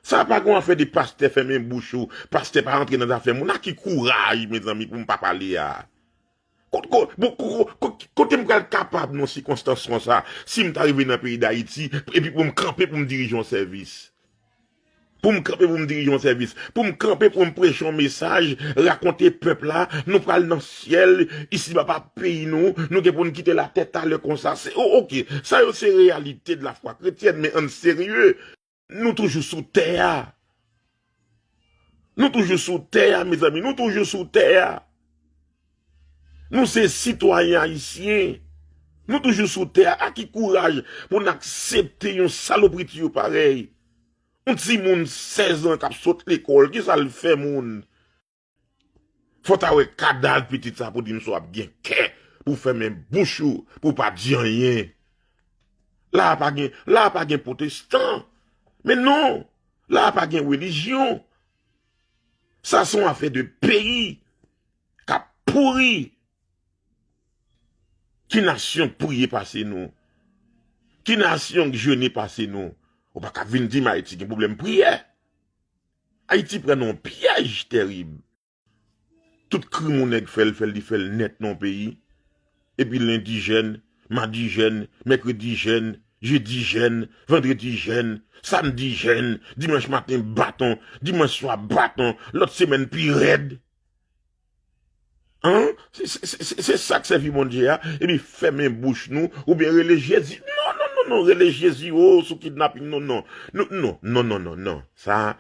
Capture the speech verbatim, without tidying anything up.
Sa pa gon afè de pastè fèmen bouch ou, pastè pa rantre nan zafè moun. A ki kouraj, mezanmi, pou m pa pale a? Kot- ko- bon, ko- ko- ko- Kote m pral kapab nan sikonstans konsa, si m ta rive nan peyi Dayiti, epi pou m kanpe pou m dirije yon sèvis? Pou m kanpe pou m dirije yon sèvis? Pou m kanpe pou m preche yon mesaj, rakonte pèp la, nou pral nan syèl, isiba pa peyi nou, nou gen pou n kite latè talè konsa. Se, o- oke, sa yo se reyalite de la fwa kretyèn, men ann serye. Nou toujou sou tè a. Nou toujou sou tè a, mezanmi. Nou toujou sou tè a. Nou se sitwayen ayisyen. Nou toujou sou tè a. A ki kouraj pou n aksepte yon salopri tiyo parèy? Yon timoun sèz an k ap sot lekòl, ki sa l fè moun? Fò w ta wè kadav pitit sa pou di m si w ap gen kè pou fèmen bouch ou, pou w pa di anyen. La a pa gen, la a pa gen pwotestan. Men non, la a pa gen relijyon. Sa se yon afè de peyi k ap pouri. Ki nasyon k priye pase nou? Ki nasyon k jene pase nou? Ou pa ka vin di m Ayiti gen pwoblèm priyè. Ayiti pran nan yon pyèj tèrib. Tout krim yon nèg fè l, fè l, li fè l nèt nan yon peyi. Epi lendi jèn, madi jèn, mèkredi jèn, jedi jèn, vandredi jèn, samdi jèn, dimanch maten baton, dimanch swa baton, lòt semèn pi rèd. An? Se, se, se, se, se sa k sèvi Bondye a? Epi fèmen bouch nou, oubyen rele Jezi? Non, non, non, non, rele Jezi, o, sou kidnaping, non, non. Non, non, non, non, non, non. Sa,